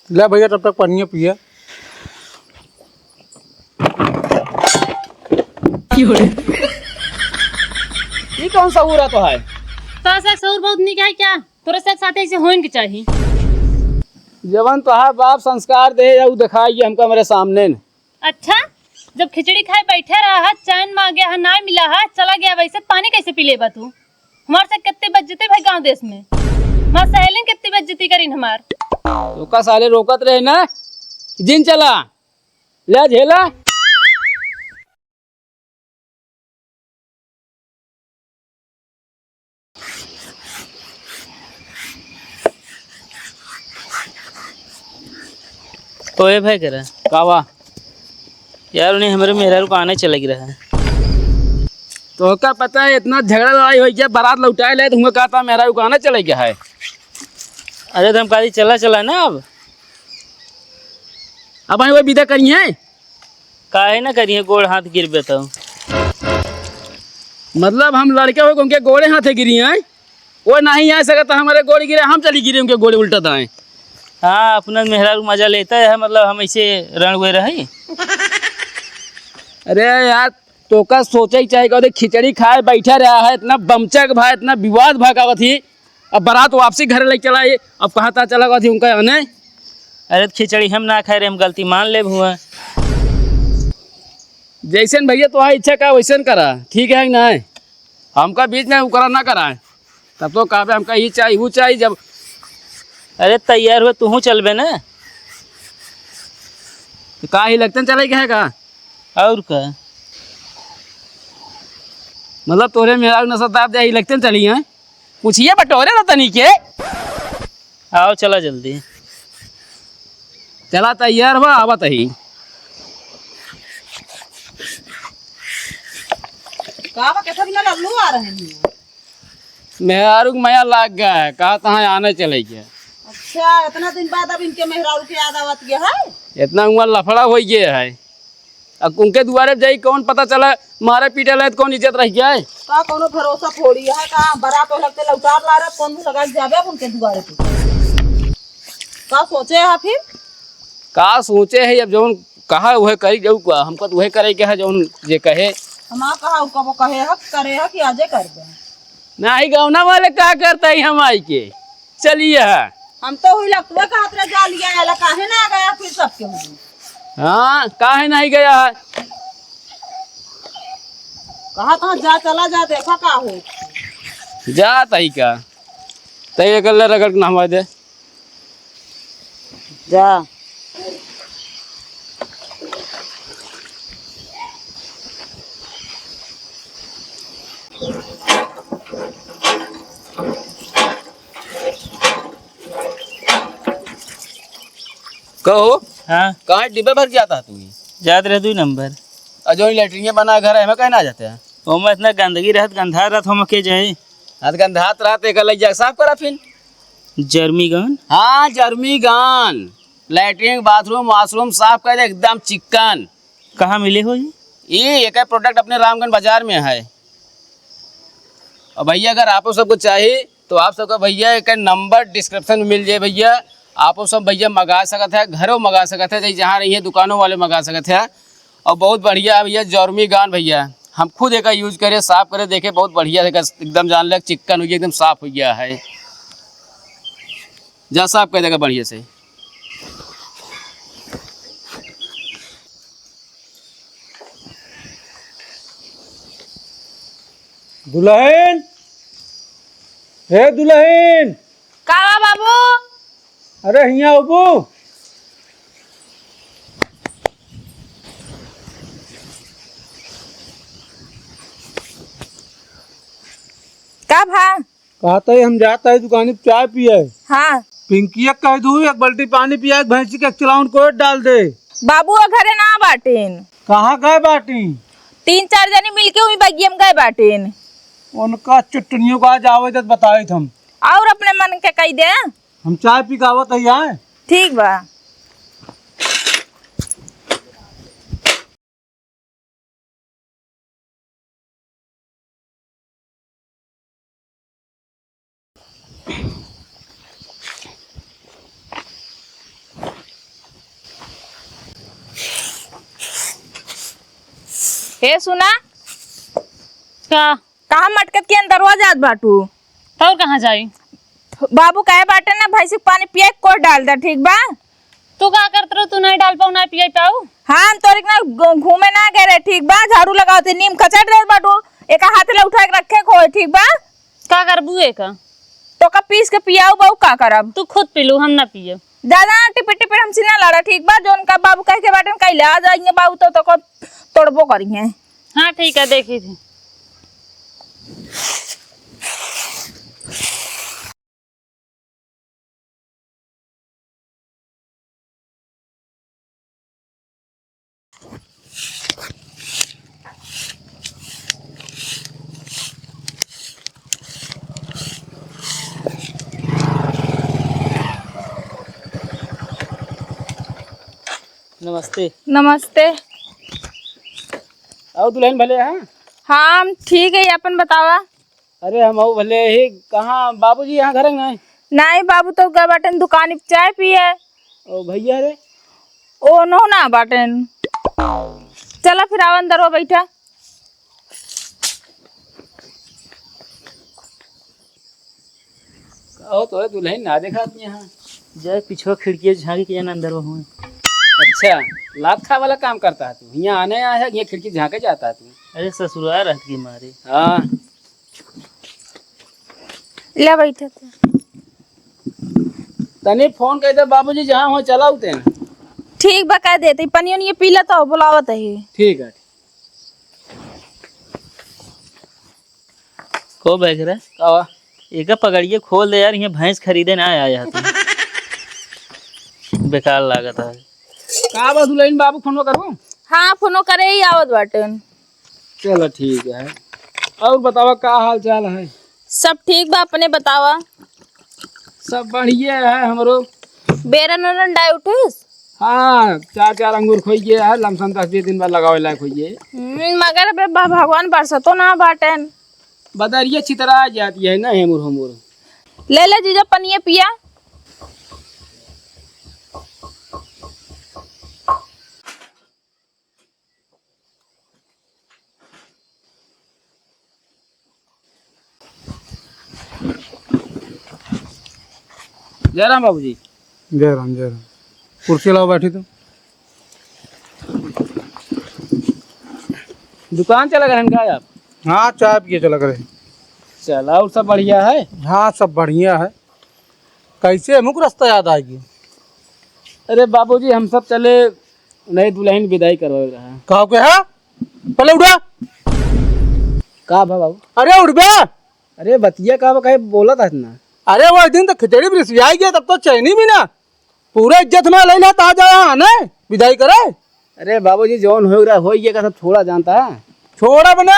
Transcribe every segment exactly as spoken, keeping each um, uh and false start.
ले भइया, तब तक पनिया पिया। ई कौन सहूर है तोहार? तोहरे सहूर बहुत नीक है क्या? तोरे साथ साथे ऐसे होइन के चाही। जवन तोहार बाप संस्कार दे या उ देखाइए हमका हमरे सामने न। अच्छा, जब खिचड़ी खाए बैठे रहा है, चैन मांगे है, ना मिला है, चला गया, वैसे पानी कैसे पी लेबा तू? हमार से कितनी बेइज्जती भाई गांव देश में, हमार सहेलिन कितनी बेइज्जती करीन हमार। तोका साले रोकत रहे ना, जिन चला, ले झेला। ओए भाई करा। का बा? यार, उन्हें हमरे मेहरारू का आने चले गिरा है। तोहका पता है, इतना झगड़ा लड़ाई होइ गया, बारात लौटाए ले, तुमको कहता मेहरारू का आने चले गया है। अरे, तो हम कहा चला, चला ना अब। अब आई वो विदा करी है। काहे ना करिए, गोड़ हाथ गिरबे तो। मतलब हम लड़के हो के उनके गोड़े हाथे गिरी हैं? वो नहीं आ सकता, हमारे गोड़े गिरे, हम चली गिरे उनके गोड़े उल्टा दाएं। हाँ, अपना मेहरारू मजा लेता है, मतलब हम ऐसे रणुए रहे। अरे यार, तोका सोचे ही चाहे, कहते खिचड़ी खाए बैठा रहा है, इतना बमचक भा, इतना विवाद भा का थी। अब बारात वापसी घरे लेके चला, ये अब कहाँ ता चला गवा थी उनका आने। अरे, तो खिचड़ी हम ना खाए रहे, हम गलती मान ले हुआ। जैसन भैया तोहार इच्छा का वैसन करा, ठीक है कि नहीं? हमका बीच में उकरा ना कराए, तब तो कहबे हमका ई चाही, ऊ चाही। जब अरे, तैयार हुआ, तूहू चलबे ना। तो का ही लगते चले के है का? और का? मतलब तोरे मेहरारू नशा दाब दे, ही लगते चली हैं। पूछिए बटोरे ना तनी के। आओ, चला जल्दी। चला तैयार बा, आवत ही। का बा, कैसे बिना लल्लू आ रहे हैं? मेहरारू के मया लाग गया है, कहा तहाँ आने चले गया। अच्छा, इतना दिन बाद अब इनके मेहरारू के याद आवत गया है? इतना उमर लफड़ा हो गया है। अब उनके दुआरे जाई, कौन पता चला, मारे पीटे लायक कौन इज्जत रह गया है? का कोनो भरोसा थोड़ी है, का बारात लगते लौटार ला रहा, कौन सगा जाबे अब उनके दुआरे पे? का सोचे है फिर? का सोचे है, अब जौन कहा वह करी जाऊ का, हमको तो वह करे के है जौन जे कहे। हमार कहा उ कबो कहे है, करे है कि आजे कर दे? नाही, गौना वाले का करता है हम आई के? चलिए है। हम तो हुई लगतुए का हाथ रे जा लिया है, काहे ना आ गया फिर सबके मुंह? हाँ, काहे नहीं गया है? कहा तो जा, चला जा, देखा का हो। जा तही का, तही एक ले रगड़ के नहवा दे। जा। कहो। हाँ। कहाँ डिब्बा भर के आता है तू? जात रहे दुई नंबर। और जो लैट्रिन बना घर है, हमें कहना आ जाते हैं। ओमा इतना गंदगी रहत, गंधा रहत, हम के जाए। हाँ, तो गंधात रहत, एक अलग जगह साफ करा फिर। जर्मी गान? हाँ, जर्मी गान। लैट्रिन, बाथरूम, वॉशरूम साफ कर दे, एकदम चिक्कन। कहाँ मिले हो ये? ये एक product अपने रामगंज बाजार में है। और भैया, अगर आप सबको चाहिए, तो आप सबका भैया एक नंबर description में मिल जाए भैया। आप सब भैया मंगा सकत है, घरों मंगा सकत है, चाहे जहाँ रही है दुकानों वाले मंगा सकत है। और बहुत बढ़िया है भैया, जर्मी गान भैया, हम खुद एका use करे, साफ करे, देखे, बहुत बढ़िया है, एकदम जान ले चिक्कन हो गया, एकदम साफ हो गया है। जा साफ कर देगा बढ़िया से। दुल्हन, हे दुल्हन। का बा बाबू? अरे हियाँ अबू। का भा? कहत ही हम जात ही दुकानी पे चाय पिए। हाँ। पिंकिया के कह दू एक बाल्टी पानी पिया, भैंसी के चलाउन को डाल दे। बाबू वो घरे ना बाटिन। कहाँ गए बाटिन? तीन चार जनी मिलके वही बगिया में गए बाटिन। उनका चुटनियों का आज आवे तो बताइत हम। और अपने मन के कह दे। हम चाय पी के आवत ही आए। ठीक बा। हे सुना, का? कहाँ मटकत के अंदरवा जात बाटू? और कहाँ जाई? बाबू कहे बाटे ना, भैंसी के पानी पिए के कोर डाल दे, ठीक बा? तू का करत रहू? तू नहीं डाल पाऊ, नहीं पिए पाऊ। हाँ, हम तोरी के ना घू-, घूमे ना गए रहे, ठीक बा? झाड़ू लगावत ही, नीम कचट देत बाटू, एक हाथ ले उठा के रखे को, ठीक बा? का करबू एका? तो का पीस के पियाऊ बाऊ, का करब? तू खुद पी लू, हम ना पियब। ज्यादा टिपिट टिपिट हमसे ना लड़ा, ठीक बा? जोन का बाबू कह के बाटे न, कइले आ जाइए बाबू, तो, तो को तोड़बो करिए। हाँ, ठीक है, देखी थी। नमस्ते। नमस्ते। और दुल्हन भले हैं? हाँ, हम ठीक है, अपन बतावा। अरे, हम अउ भले ही। कहाँ बाबूजी यहाँ घर है नहीं? नहीं, बाबू तो गए बाटेन दुकान पे चाय पिए। ओ भैया रे? ओ नो ना बाटेन। चला फिर आवा अंदर हो बैठा। कहो तो है दुल्हन ना देखा आदमी यहाँ। जाए पिछवा खिड़की झांकी के जाना अंदर हो। अच्छा, लात खा वाला काम करता है तू। यहाँ आने आया है, यहाँ खिड़की झांके जाता है तू। अरे ससुराल रहत की मारे। हाँ। ले बैठे थे। तनी फोन कइ दे बाबूजी, जहाँ हो चला उते। ठीक बा, कह देते। पनियो नहीं पी लेता हो, बुलावत है। ठीक है। को बैग रे? का बा? एका पगड़िए खोल दे यार, ये भैंस खरीदे ना आया तू। बेकार लागत है। का बा दुल्हन, बाबू फोनो करू? हाँ, फोनो करे ही आवत बाटेन। चलो ठीक है। और बतावा का हाल चाल है? सब ठीक बा, अपने बतावा। सब बढ़िया है हमरो। बेरन ओरन डाय उठिस? हाँ, चार चार अंगूर खोइए है, लमसम दस बीस दिन बाद लगावे लायक होइए। हम्म, मगर अबे भ-, भगवान बरसतो ना बाटेन। बदरिया छितरा जाती है ना हेमुर हमूर। ले ले जीजा पनिया पिया। जय राम बाबूजी। जय राम, जय राम। कुर्सी लाओ, बैठी तो। दुकान चला गए हैं का आप? हाँ, चाय पिए चला गए। चला, और सब बढ़िया है? हाँ, सब बढ़िया है। कैसे मुख रास्ता याद आएगी? अरे बाबूजी, हम सब चले नई दुल्हन विदाई करवावे रहा। का के है? पहले उठा। का भा बाबू? अरे उठ बे। अरे बतिया का बा, काहे बोलत है इतना? अरे वो दिन तो खिचड़ी भी रिसियाई गया, तब तो चैनी भी ना। पूरा इज्जत में लैला ता जाया है ना, विदाई करे। अरे बाबूजी, जौन हो रहा, हो गया का, सब छोड़ा जानता है। छोड़ा बना।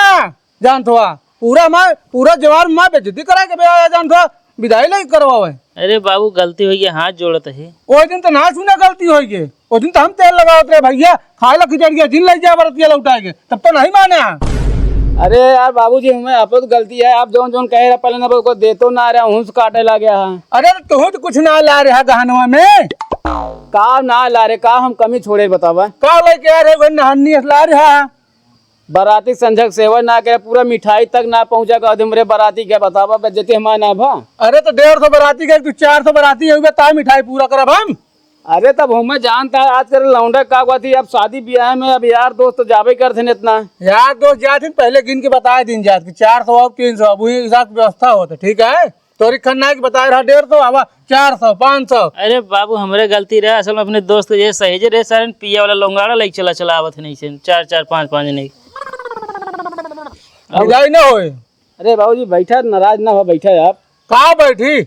जानत हवा, पूरा मार, पूरा जवार मार बेइज्जती करा के बे-, जानत हवा, विदाई नहीं करवावे। अरे बाबू, गलती होई गई, हाथ जोड़त है। ओह दिन तो ना सुना गलती होई गई, ओह दिन तो हम तेल लगावत रहे भैया, खाए ला खिचड़िया, जिन लई जा बरतिया लौटाए के, तब तो नहीं माने। अरे यार बाबूजी, हमें आप तो गलती है, आप जौन जौन कहे रहे पहले ना, को देतो ना रहे, हूँ से काटे ला गया है। अरे तो तू तो कुछ ना ला रहा गहनवा में। का ना ला रहे, का हम कमी छोड़े बतावा? का लेके आ रहे, वो नहानी ला रहा। बराती संझक सेवा ना करे, पूरा मिठाई तक ना पहुँचा, कह दे हमरे बराती के, बतावा बेइज्जती हमार ना भा। अरे तो डेढ़ सौ बराती के, तू चार सौ बराती हुई, ता मिठाई पूरा करब हम। अरे तब हमें जानता है, आजकल लौंडा का हुआ थी, अब शादी ब्याह में अब यार दोस्त तो जाबे करते हैं इतना। यार दोस्त जात हैं, पहले गिन के बताए दिन जात कि चार सौ अब तीन सौ, अब वही हिसाब की व्यवस्था होता, ठीक है? तोरी खन्ना के बताए रहा डेढ़ सौ, आवा चार सौ, पाँच सौ। अरे बाबू, हमरे गलती रहे, असल में अपने दोस्त के ये सहेजे रहे, सारे पिया वाला लोंगाड़ा लेके चला, चला आवत है नहीं से, चार, चार, पाँच, पाँच नहीं। अब विदाई ना होए। अरे बाबूजी, बैठा, नाराज ना हो, बैठा आप। कहाँ बैठी?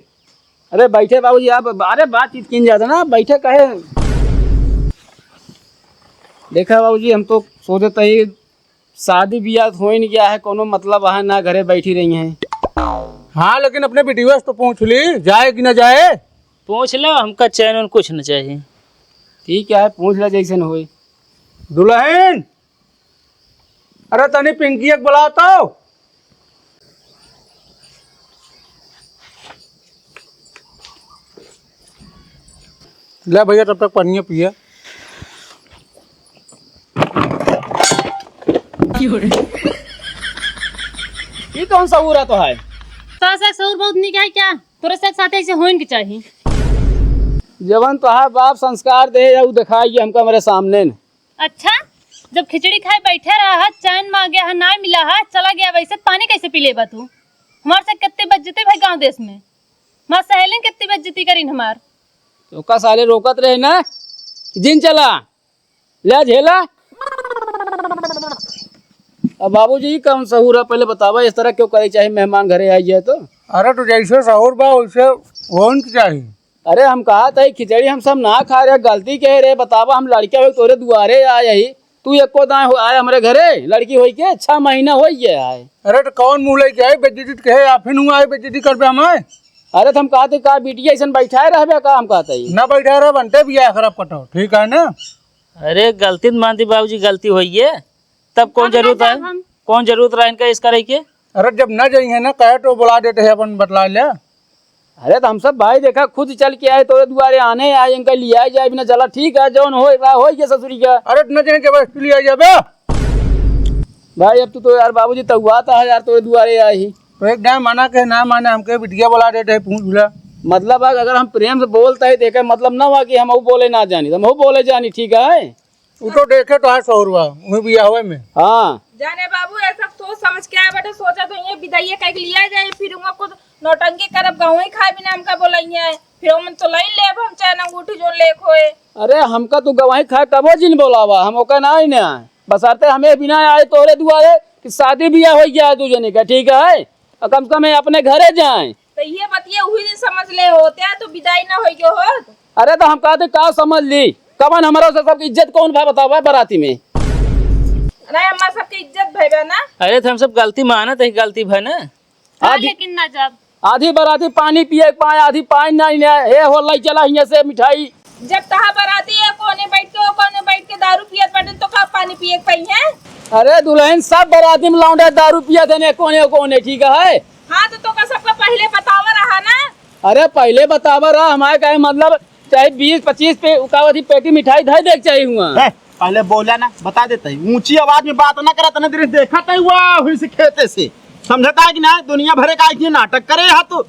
अरे बैठे बाबूजी, आप, अरे बातचीत कीन जाता ना, बैठे कहे। देखा बाबूजी, हम तो सोचत ही शादी बियाह होई न गया है, कोनो मतलब है ना, घरे बैठी रही हैं। हाँ, लेकिन अपने बिटिया से तो पूछ ली, जाए कि ना जाए? पूछ लो, हमका चैन वैन कुछ न चाहिए। ठीक है, पूछ ले जैसे न होई। दुल्हन, अरे तनी पिंकी एक बुलाओ तो। ले भैया, तब तक पनिया पिया। ई कौन सहूर है तोहार? तोहरे से सहूर बहुत नीक है क्या? तोहरे से साथे ऐसे होइन के चाही। जवन तोहार बाप संस्कार दे या उ दिखाई हमका हमरे सामने न। अच्छा, जब खिचड़ी खाए बैठे रहा है, चैन मांगे है, ना मिला है, चला गया, वैसे पानी कैसे पी लेबा तू? हमार से कितनी बेइज्जती भाई गांव देश में, हमार सहेलिन कितनी बेइज्जती करीन हमार। तो का साले रोकत रहे ना, जिन चला, ले झेला। अब बाबूजी, ई कौन सहूर है, पहले बतावा, इस तरह क्यों करे चाहे मेहमान घरे आई जाए तो? अरे, तो जैसे सहूर बा, वैसे होन के चाही। अरे, हम कहा था, खिचड़ी हम सब ना खा रहे, गलती कहे रहे, बतावा, हम लड़के हो तोरे दुआरे आए ही, तू एको दाएं हो आए हमरे घरे, लड़की होई के छह महीना होई गया है। अरे, तो कौन मुंह लेके आई बेइज्जती के, या फिर हुआ आई बेइज्जती करबे हमारे? अरे, तो हम कहते का बिटिया ऐसन बैठाए रहबे का, हम कहते ही। ना बैठाए रह, बनते बिया खराब कटो, ठीक है ना? अरे, गलती तो मान दी बाबूजी, गलती होई है, तब कौन तब ना जरूरत है? जाब हम। कौन जरूरत रहा इनका इस करे के? अरे, जब ना जाइए ना, कहे तो बुला देते हैं, अपन बतला ले। अरे, तो हम सब भाई देखा, खुद चल के आए, तोरे दुआरे आने आए, इनका लिया जाए बिना चला, ठीक है, जौन हो, एकरा होई के ससुरी का। अरे, इतना जने जबरदस्ती लिया जाबे। भाई, अब तू तो यार बाबूजी तउआता है यार, तोरे दुआरे आए ही। तो एक दाएं मना के ना माने, हमके बिटिया बुला देते हैं, पूछ ले। मतलब, अगर हम प्रेम से बोलते हैं, तो एकर मतलब ना हुआ कि हम वो बोले ना जानी, हम वो बोले जानी, ठीक है? उ तो देखे तो है सहुरवा, वही बियाहवे में। हाँ। जाने बाबू, ये सब सोच समझ के आए बाटे, सोचा तो ये बिदाइये कह के लिया जाए, फिर उहाँ कुछ नौटंकी करब, गहुँई खाए बिना हमका बोलाइए, फिर ओमन तो लई लेब हम चैन अंगूठी जोन लेक होए। अरे, हमका तू गवाही खाए कबो जिन बोलावा, हम ओका ना ही ना। बशर्ते हमें बिना आए तोहरे दुआरे कि शादी बियाह हो गया है दू जने का, ठीक है? और कम से कम ये अपने घरे जाएं। तो ये बतिया उही दिन समझ ले होते, तो बिदाई ना होई गयो होत। अरे तो हम कहते का समझ ली, कवन हमारा से सबकी इज्जत कौन भाई बतावा बराती में? अरे हमार सबके इज्जत भई बा ना। अरे तो हम सब गलती मानत है, गलती भई ना। हाँ, आधी, लेकिन ना जब आधी बराती पानी पिए के पाए, आधी पानी नहीं ले, हे हो लाई चला हियां से मिठाई। जब तहा बराती है कोने बैठ के, वो कोने बैठ के दारू पियत बाटे, तो का पानी पिए के पाई है? अरे दुल्हन, सब बराती में लौंडे दारू पियत है ने कोने कोने, ठीक है? हाँ, तो तोका सबका पहिले बतावा रहा ना। अरे, पहिले बतावा रहा, हमारे कहे मतलब, चाहे बीस पच्चीस पे, का अथी पेटी मिठाई धर दे के चाही हुआ। ए, पहिले बोला ना, बता देते ही। ऊंची आवाज में बात ना करा, तने देर देखा तय हुआ, हुई से खेते से। समझता है कि ना? दुनिया भरे का इतने नाटक करे हा तू।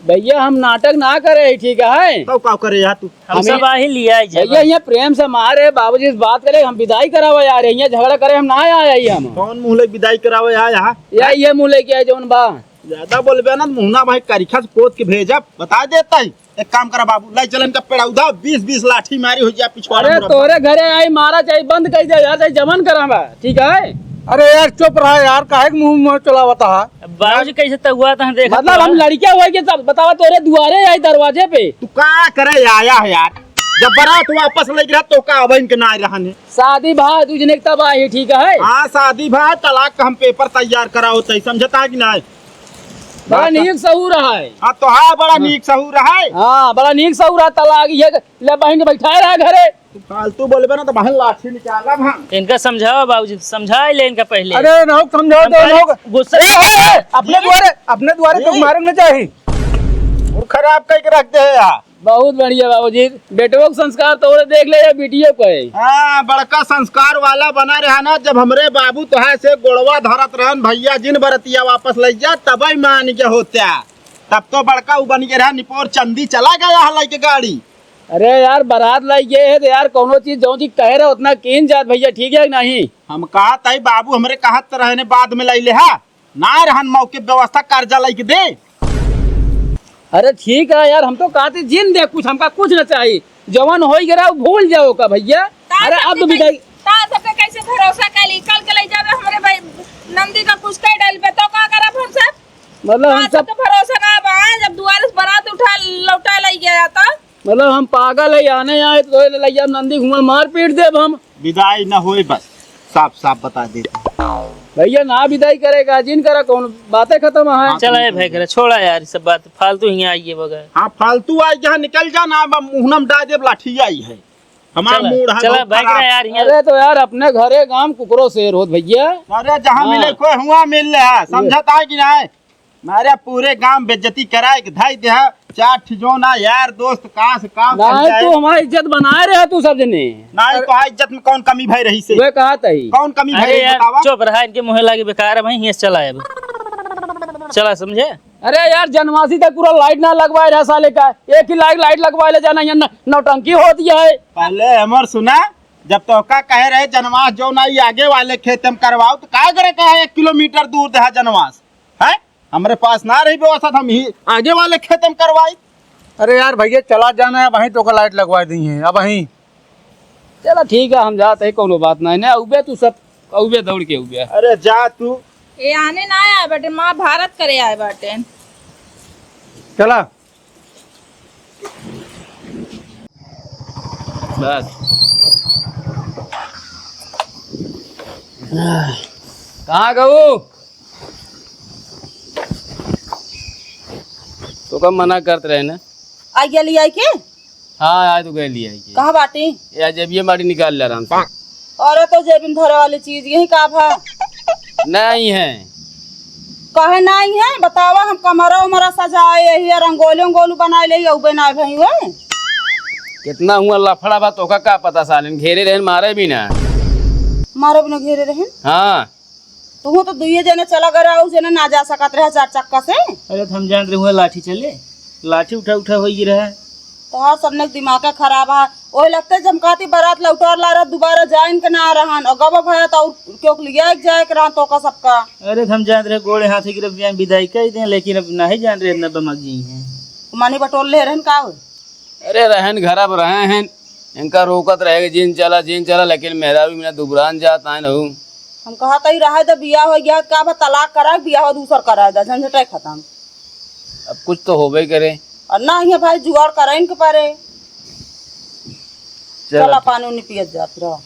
भैया, हम नाटक ना करे ही, ठीक है? तो का करे हा तू? हम हमें सब आही लिया ही भैया, जब। ये प्रेम से मारे, बाबूजी से बात करे, हम विदाई करावे आ रहे हैं, झगड़ा करे, हम ना आए ही हम। कौन मुंह ले विदाई करावे आया हा? या ये मुंह लेके आए जौन बा। ज्यादा बोलबे ना, मुहना भाई करिखा से पोत के भेजब, बता देता ही। एक काम करा बाबू, लाई चलन का पेड़ा उधा, बीस बीस लाठी मारी हो जा पिछवाड़ा अरे मुरब्बा। तोरे घरे आई मारा चाहे बंद कर दे यार, चाहे जमन करा बा, ठीक है? अरे यार चुप रहा यार, काहे के मुंह मुंह चलावता है? बाबूजी कैसे तहुआ था देखा मतलब तो। हम लड़कियां हुआ के सब बतावा तोरे दुआरे आई दरवाजे पे। तू का करे आया है यार? जब बारात वापस लेके रहा तो का अब इनके ना रहने। शादी भा दूजने के तब आई, ठीक है? हाँ, शादी भा, तलाक का हम पेपर तैयार कराओ तई, समझता है कि नहीं? बड़ा बात नीक सहूर है। हाँ, तो हाँ, बड़ा हाँ। नीक सहूर है। हाँ, बड़ा नीक सहूर है, तलाक ये ले बहन के बैठाए रहा घरे। तू फालतू बोलबे ना तो बहन लाठी निकालब हम। इनका समझावा बाबूजी, समझाए ले इनका पहिले। अरे, नौक समझाओ हम तो पहले नौक। गुस्सा ए, ए, ए, अपने जी? द्वारे, अपने द्वारे तो जी? मारे ना चाही। वो खराब कह के रख दे यार। बहुत बढ़िया बाबूजी, बेटवो के संस्कार तोरे देख ले या बिटियो के। हाँ, बड़का संस्कार वाला बना रहा ना। जब हमरे बाबू तोहार से गोड़वा धरत रहन, "भैया जिन बरतिया वापस ले जा," तबे मान के होत्या। तब तो बड़का उ बन के रहा, निपोर चंदी चला गया है लेके गाड़ी। अरे यार, बारात लाई गए है तो यार, कौनो चीज, जौन चीज कहे रहे, उतना कीन जात भैया, ठीक है कि नहीं? हम कहा तई बाबू हमरे कहत रहे ने, बाद में लाई ले हा। ना रहन मौके व्यवस्था कर्जा लेके दे। अरे ठीक है यार, हम तो कहते जिन दे कुछ, हमका कुछ ना चाहिए, जवन होई गया वो भूल जाओ का भैया। ता अरे सबके अब तो बिदाई ता सबके कैसे भरोसा कर ली? कल के ले जावे हमरे भाई नंदी का कुछ कह डाल पे तो का करब हम सब? मतलब हम हाँ, सब सबके भरोसा ना बा, जब दुआरे से बारात उठा लौटा ले गया तो मतलब हम पागल है, आने आए तो ले ले जाब नंदी घूमल मार पीट देब हम। विदाई न होई बस, साफ साफ बता देते। भैया ना विदाई करेगा, जिन करा कौन बातें खत्म है। हाँ, चला ए भाई करे, छोड़ा यार, ये सब बात फालतू ही आई है बगैर। हाँ, फालतू आई, जहाँ निकल जा ना, अब मुहनम डाल देब लाठी आई है। हमार चला, मूड है चला बहुत भाई खराब। करे यार, यहाँ अरे तो यार अपने घरे गांव कुकरो शेर होत भैया। अरे जहाँ हाँ। मिले कोई हुआ मिल ले है, समझता है कि नहीं? मारे पूरे गांव बेइज्जती कराए के धाई देहा। चार ठि जौन आ यार दोस्त कहाँ से काम कर नहीं, जाए। तू हमारी इज्जत बनाए रहे तू सब जने। नहीं, तो इज्जत में कौन कमी भई रही से? वे कहा तही। कौन कमी भई अरे रही यार, बतावा? चुप रहा, इनके मुँहे लागे बेकार है भाई, हियाँ से चला अब। चला, समझे? अरे यार, जनवासी तक पूरा लाइट ना लगवाए रहा साले का, एक ही लाइट, लाइट लगवाए ले जाना, यहाँ न-, नौटंकी होती है। पहले हमर सुना, जब तोहका कहे रहे जनवास जौन आई आगे वाले खेत में करवाओ, तो का करे कहे एक किलोमीटर दूर देहा जनवास, हैं? हमरे पास ना रही व्यवस्था, हम ही आगे वाले खेत में करवाई। अरे यार भैया, चला जाना है, वहीं तोहका लाइट लगवा दी है, अब वहीं। चला ठीक है, हम जात है, कौनो बात नहीं ना, उबे तू सब, उबे दौड़ के उबे। अरे जा तू। ये आने ना आए बाटे, महाभारत करे आए बाटे। चला। बस। कहाँ गऊ? तोका मना करत रहे ना। आ गया लिया के? हाँ, आज तो गए लिया के। कहाँ बाटी? या जेबिये माटी निकाल ले आराम से। अरे तो जेबिन धरे वाली चीज यही का भा? नहीं है। काहे नहीं है? बतावा, हम कमरा उमरा सजाए, यही रंगोली उंगोली बनाए ले, उबे ना भई हुए। कितना हुआ लफड़ा बा, तोका का पता, सालिन घेरे रहन, मारे भी ना। मारे भी ना घेरे रहन? हाँ। तुहू तो दुइये जने चला गए रहा, उ जने ना जा सकत रहा चार चक्का से। अरे तो हम जानत रहे हुआ लाठी चले, लाठी उठा उठा होई रहा। तोहार सबने के दिमाग खराब है। ओही लगते जमकाती बारात लौटार ला रहा, दोबारा जाइन के ना रहन। और गवा भया तो और क्यों लिया के जाए के रहन तोका सबका। अरे तो हम जानत रहे गोड़े हाथे की रब जान विदाई कर दें, लेकिन अब नहीं जान रहे इतना बमक जी हैं। मानी बटोर ले रहन का हो? अरे रहन घर अब रहे हैं, इनका रोकत रहे कि जिन चला, जिन चला, लेकिन मेहरारू बिना दुबरान जात आए रहू। हम कहा तही रहे तो बियाह हो गया, का बा तलाक करा, बियाह दूसर करा दा, झंझटे खत्म। अब कुछ तो होबे करे। और ना ही भाई जुगाड़ करे इनके पारे। चला चला। पानी उनी पियत जात रहो।